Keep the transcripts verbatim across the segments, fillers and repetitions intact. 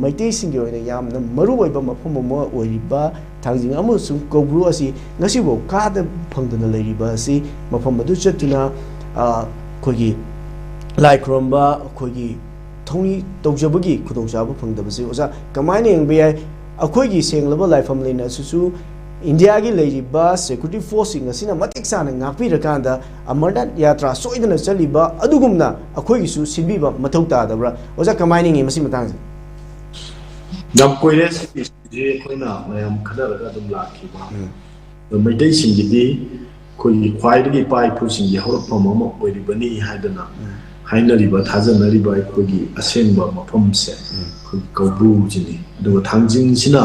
ꯃꯩꯇꯩꯁꯤꯡꯒꯤ ꯑꯣꯏꯅ ꯌꯥꯝꯅ ꯃꯔꯨ ꯑꯣꯏꯕ ꯃꯐꯝ ꯑꯃ ꯑꯣꯏꯔꯤꯕ ꯊꯥꯡꯖꯤꯡ ꯑꯃꯁꯨꯡ ꯀꯧꯕ꯭ꯔꯨ ꯑꯁꯤ ꯉꯁꯤꯐꯥꯎ ꯀꯥꯗ ꯐꯪꯗꯅ ꯂꯩꯔꯤꯕ ꯑꯁꯤ, ꯃꯐꯝ ꯑꯗꯨ ꯆꯠꯇꯨꯅ, ꯑ, ꯑꯩꯈꯣꯏꯒꯤ ꯂꯥꯏ ꯈꯨꯔꯨꯝꯕ, ꯑꯩꯈꯣꯏꯒꯤ ꯊꯧꯅꯤ ꯇꯧꯖꯕꯒꯤ ꯈꯨꯗꯣꯡꯆꯥꯕ ꯐꯪꯗꯕꯁꯤ, ꯑꯣꯖꯥ, ꯀꯃꯥꯏꯅ ꯌꯦꯡꯕ ꯌꯥꯏ? ꯑꯩꯈꯣꯏꯒꯤ ꯁꯦꯡꯂꯕ ꯂꯥꯏꯐꯝ ꯂꯩꯅ ꯑꯁꯤꯁꯨ ꯏꯟꯗꯤꯌꯥꯒꯤ ꯂꯩꯔꯤꯕ ꯁꯦꯀ꯭ꯌꯨꯔꯤꯇꯤ ꯐꯣꯔꯁꯁꯤꯡ ꯑꯁꯤꯅ ꯃꯇꯤꯛ ꯆꯥꯅ ꯉꯥꯛꯄꯤꯔꯀꯥꯟꯗ ꯑꯃꯔꯅꯥꯊ ꯌꯥꯇ꯭ꯔꯥ ꯁꯣꯏꯗꯅ ꯆꯠꯂꯤꯕ ꯑꯗꯨꯒꯨꯝꯅ ꯑꯩꯈꯣꯏꯒꯤꯁꯨ ꯁꯤꯟꯕꯤꯕ ꯃꯊꯧ ꯇꯥꯗꯕ꯭ꯔꯥ? ꯑꯣꯖꯥ, ꯀꯃꯥꯏꯅ ꯌꯦꯡꯉꯤ ꯃꯁꯤ ꯃꯇꯥꯡꯁꯦ? ꯌꯥꯝ ꯀꯨꯏꯔꯦ ꯁꯤꯒꯤꯁꯦ ꯑꯩꯈꯣꯏꯅ ꯃꯌꯥꯝ ꯈꯟꯅꯔꯒ ꯑꯗꯨꯝ ꯂꯥꯛꯈꯤꯕ꯫ ꯑꯗꯣ ꯃꯩꯇꯩꯁꯤꯡꯒꯤꯗꯤ ꯑꯩꯈꯣꯏꯒꯤ ꯈ꯭ꯋꯥꯏꯗꯒꯤ ꯏꯄꯥ ꯏꯄꯨꯁꯤꯡꯒꯤ ꯍꯧꯔꯛꯐꯝ ꯑꯃ ꯑꯣꯏꯔꯤꯕꯅꯤ ꯍꯥꯏꯗꯅ ꯍꯥꯏꯅꯔꯤꯕ, ꯊꯥꯖꯅꯔꯤꯕ ꯑꯩꯈꯣꯏꯒꯤ ꯑꯁꯦꯡꯕ ꯃꯐꯝꯁꯦ ꯑꯩꯈꯣꯏꯒꯤ ꯀꯧꯕ꯭ꯔꯨꯁꯤꯅꯤ꯫ ꯑꯗꯨꯒ ꯊꯥꯡꯖꯤꯡꯁꯤꯅ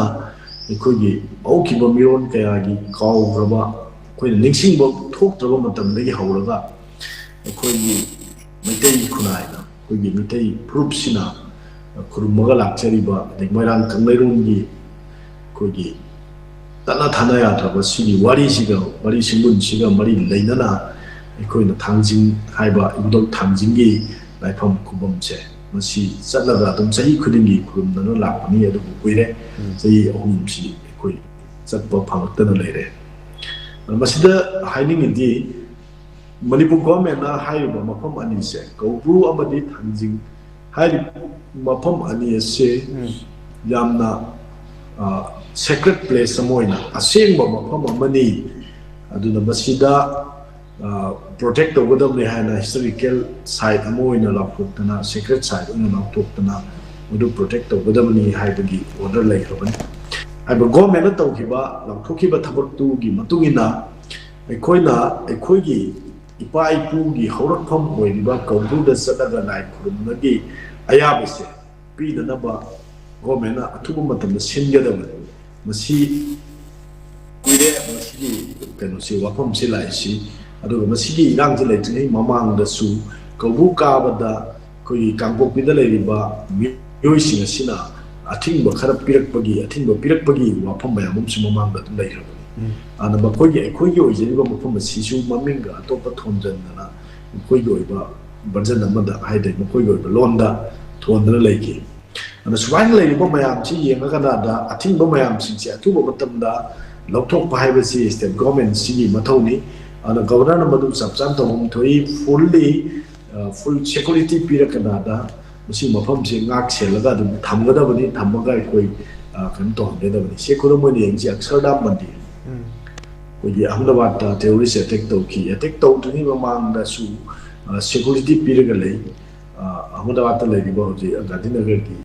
ꯑꯩꯈꯣꯏꯒꯤ ꯍꯧꯈꯤꯕ ꯃꯤꯔꯣꯟ ꯀꯌꯥꯒꯤ ꯀꯥꯎꯈ꯭ꯔꯕ, ꯑꯩꯈꯣꯏꯅ ꯅꯤꯡꯁꯤꯡꯕ ꯊꯣꯛꯇ꯭ꯔꯕ ꯃꯇꯝꯗꯒꯤ ꯍꯧꯔꯒ ꯑꯩꯈꯣꯏꯒꯤ ꯃꯩꯇꯩ ꯈꯨꯟꯅꯥꯏꯅ, ꯑꯩꯈꯣꯏꯒꯤ ꯃꯤꯇꯩ ꯐꯨꯔꯨꯞꯁꯤꯅ ꯈꯨꯔꯨꯝꯃꯒ ꯂꯥꯛꯆꯔꯤꯕ, ꯑꯗꯩ ꯃꯣꯏꯔꯥꯡ ꯀꯪꯂꯩꯔꯣꯟꯒꯤ ꯑꯩꯈꯣꯏꯒꯤ ꯇꯠꯅ ꯊꯥꯅ ꯌꯥꯗ꯭ꯔꯕ ꯁꯤꯒꯤ ꯋꯥꯔꯤꯁꯤꯒ, ꯋꯥꯔꯤ ꯁꯤꯡꯒꯨꯟꯁꯤꯒ ꯃꯔꯤ ꯂꯩꯅꯅ ꯑꯩꯈꯣꯏꯅ ꯊꯥꯡꯖꯤꯡ ꯍꯥꯏꯕ ꯏꯕꯨꯙꯧ ꯊꯥꯡꯖꯤꯡꯒꯤ ꯂꯥꯏꯐꯝ ꯈꯨꯕꯝꯁꯦ ꯃꯁꯤ ꯆꯠꯂꯒ ꯑꯗꯨꯝ ꯆꯍꯤ ꯈꯨꯗꯤꯡꯒꯤ ꯈꯨꯔꯨꯝꯗꯅ ꯂꯥꯛꯄꯅꯤ꯫ ꯑꯗꯨꯕꯨ ꯀꯨꯏꯔꯦ, ꯆꯍꯤ ꯑꯍꯨꯝꯁꯤ ꯑꯩꯈꯣꯏ ꯆꯠꯄ ꯐꯪꯂꯛꯇꯅ ꯂꯩꯔꯦ꯫ ꯃꯁꯤꯗ ꯍꯥꯏꯅꯤꯡꯉꯤꯗꯤ, ꯃꯅꯤꯄꯨꯔ ꯒꯣꯔꯃꯦꯟꯅ ꯍꯥꯏꯔꯤꯕ ꯃꯐꯝ ꯑꯅꯤꯁꯦ, ꯀꯧꯕ꯭ꯔꯨ ꯑꯃꯗꯤ ꯊꯥꯡꯖꯤꯡ ꯍꯥꯏꯔꯤꯕ ꯃꯐꯝ ꯑꯅꯤ ꯑꯁꯤ ꯌꯥꯝꯅ ꯁꯦꯀ꯭ꯔꯦꯠ ꯄ꯭ꯂꯦꯁ ꯑꯃ ꯑꯣꯏꯅ, ꯑꯁꯦꯡꯕ ꯃꯐꯝ ꯑꯃꯅꯤ, ꯑꯗꯨꯅ ꯃꯁꯤꯗ ꯄ꯭ꯔꯣꯇꯦꯛ ꯇꯧꯒꯗꯕꯅꯤ ꯍꯥꯏꯅ ꯍꯤꯁꯇꯣꯔꯤꯀꯦꯜ ꯁꯥꯏꯠ ꯑꯃ ꯑꯣꯏꯅ ꯂꯥꯎꯊꯣꯛꯇꯅ, ꯁꯦꯀ꯭ꯔꯦꯠ ꯁꯥꯏꯠ ꯑꯣꯏꯅ ꯂꯥꯎꯊꯣꯛꯇꯅ ꯃꯗꯨ ꯄ꯭ꯔꯣꯇꯦꯛ ꯇꯧꯒꯗꯕꯅꯤ ꯍꯥꯏꯕꯒꯤ ꯑꯣꯔꯗꯔ ꯂꯩꯈ꯭ꯔꯕꯅꯤ꯫ ꯍꯥꯏꯕ ꯒꯣꯔꯃꯦꯟꯅ ꯇꯧꯈꯤꯕ, ꯂꯥꯎꯊꯣꯛꯈꯤꯕ ꯊꯕꯛꯇꯨꯒꯤ ꯃꯇꯨꯡ ꯏꯟꯅ ꯑꯩꯈꯣꯏꯅ ꯑꯩꯈꯣꯏꯒꯤ ꯏꯄꯥ ꯏꯄꯨꯒꯤ ꯍꯧꯔꯛꯐꯝ ꯑꯣꯏꯔꯤꯕ ꯀꯧꯕ꯭ꯔꯨꯗ ꯆꯠꯂꯒ ꯂꯥꯏ ꯈꯨꯔꯨꯝꯕꯒꯤ ꯑꯌꯥꯕꯁꯦ ꯄꯤꯅꯅꯕ ꯒꯣꯔꯃꯦꯟꯅ ꯑꯊꯨꯕ ꯃꯇꯝꯗ ꯁꯤꯟꯒꯗꯕꯅꯤ꯫ ꯃꯁꯤ ꯀꯨꯏꯔꯦ ꯃꯁꯤꯒꯤ ꯀꯩꯅꯣꯁꯤ, ꯋꯥꯐꯝꯁꯤ ꯂꯥꯛꯏꯁꯤ꯫ ꯑꯗꯨꯒ ꯃꯁꯤꯒꯤ ꯏꯔꯥꯡꯁꯤ ꯂꯩꯇ꯭ꯔꯤꯉꯩ ꯃꯃꯥꯡꯗꯁꯨ ꯀꯧꯕ꯭ꯔꯨ ꯀꯥꯕꯗ ꯑꯩꯈꯣꯏꯒꯤ ꯀꯥꯡꯄꯣꯛꯄꯤꯗ ꯂꯩꯔꯤꯕ ꯃꯤꯑꯣꯏꯁꯤꯡ ꯑꯁꯤꯅ ꯑꯊꯤꯡꯕ ꯈꯔ ꯄꯤꯔꯛꯄꯒꯤ, ꯑꯊꯤꯡꯕ ꯄꯤꯔꯛꯄꯒꯤ ꯋꯥꯐꯝ ꯃꯌꯥꯝ ꯑꯃꯁꯨ ꯃꯃꯥꯡꯗ ꯑꯗꯨꯝ ꯂꯩꯈ꯭ꯔꯕꯅꯤ꯫ ꯑꯗꯨꯅ ꯃꯈꯣꯏꯒꯤ, ꯑꯩꯈꯣꯏꯒꯤ ꯑꯣꯏꯖꯔꯤꯕ ꯃꯐꯝ ꯑꯁꯤꯁꯨ ꯃꯃꯤꯡꯒ ꯑꯇꯣꯞꯄ ꯊꯣꯟꯖꯟꯗꯅ ꯃꯈꯣꯏꯒꯤ ꯑꯣꯏꯕ ꯚꯔꯖꯟ ꯑꯃꯗ ꯍꯥꯏꯗꯤ ꯃꯈꯣꯏꯒꯤ ꯑꯣꯏꯕ ꯂꯣꯟꯗ ꯊꯣꯟꯗꯅ ꯂꯩꯈꯤ꯫ ꯑꯗꯨꯅ ꯁꯨꯃꯥꯏꯅ ꯂꯩꯔꯤꯕ ꯃꯌꯥꯝꯁꯤ ꯌꯦꯡꯉꯀꯥꯟꯗ ꯑꯊꯤꯡꯕ ꯃꯌꯥꯝꯁꯤꯡꯁꯦ ꯑꯊꯨꯕ ꯃꯇꯝꯗ ꯂꯧꯊꯣꯛꯄ ꯍꯥꯏꯕꯁꯤ ꯁ꯭ꯇꯦꯠ ꯒꯣꯔꯃꯦꯟꯁꯤꯒꯤ ꯃꯊꯧꯅꯤ꯫ ꯑꯗꯨꯅ ꯒꯕꯔꯅꯔꯅ ꯃꯗꯨ ꯆꯞ ꯆꯥꯅ ꯇꯧꯐꯝ ꯊꯣꯛꯏ꯫ ꯐꯨꯜꯂꯤ ꯐꯨꯜ ꯁꯦꯀꯨꯔꯤꯇꯤ ꯄꯤꯔꯀꯥꯟꯗ ꯃꯁꯤ ꯃꯐꯝꯁꯤ ꯉꯥꯛ ꯁꯦꯜꯂꯒ ꯑꯗꯨꯝ ꯊꯝꯒꯗꯕꯅꯤ꯫ ꯊꯝꯃꯒ ꯑꯩꯈꯣꯏ ꯑ, ꯀꯩꯅꯣ ꯇꯧꯍꯟꯒꯗꯕꯅꯤ꯫ ꯁꯦ, ꯈꯨꯗꯝ ꯑꯣꯏꯅ ꯌꯦꯡꯁꯤ, ꯑꯛꯁꯔꯗꯥꯝ ꯃꯟꯗꯤꯔ, ꯎꯝ꯫ ꯑꯩꯈꯣꯏꯒꯤ ꯑꯍꯃꯗꯥꯕꯥꯗꯇ ꯇꯦꯔꯣꯔꯤꯁ ꯑꯦꯇꯦꯛ ꯇꯧꯈꯤ꯫ ꯑꯦꯇꯦꯛ ꯇꯧꯗ꯭ꯔꯤꯉꯩ ꯃꯃꯥꯡꯗꯁꯨ ꯁꯦꯀꯨꯔꯤꯇꯤ ꯄꯤꯔꯒ ꯂꯩ꯫ ꯑ, ꯑꯍꯃꯗꯥꯕꯥꯗꯇ ꯂꯩꯔꯤꯕ ꯍꯧꯖꯤꯛ ꯒꯥꯟꯙꯤꯅꯒꯔꯒꯤ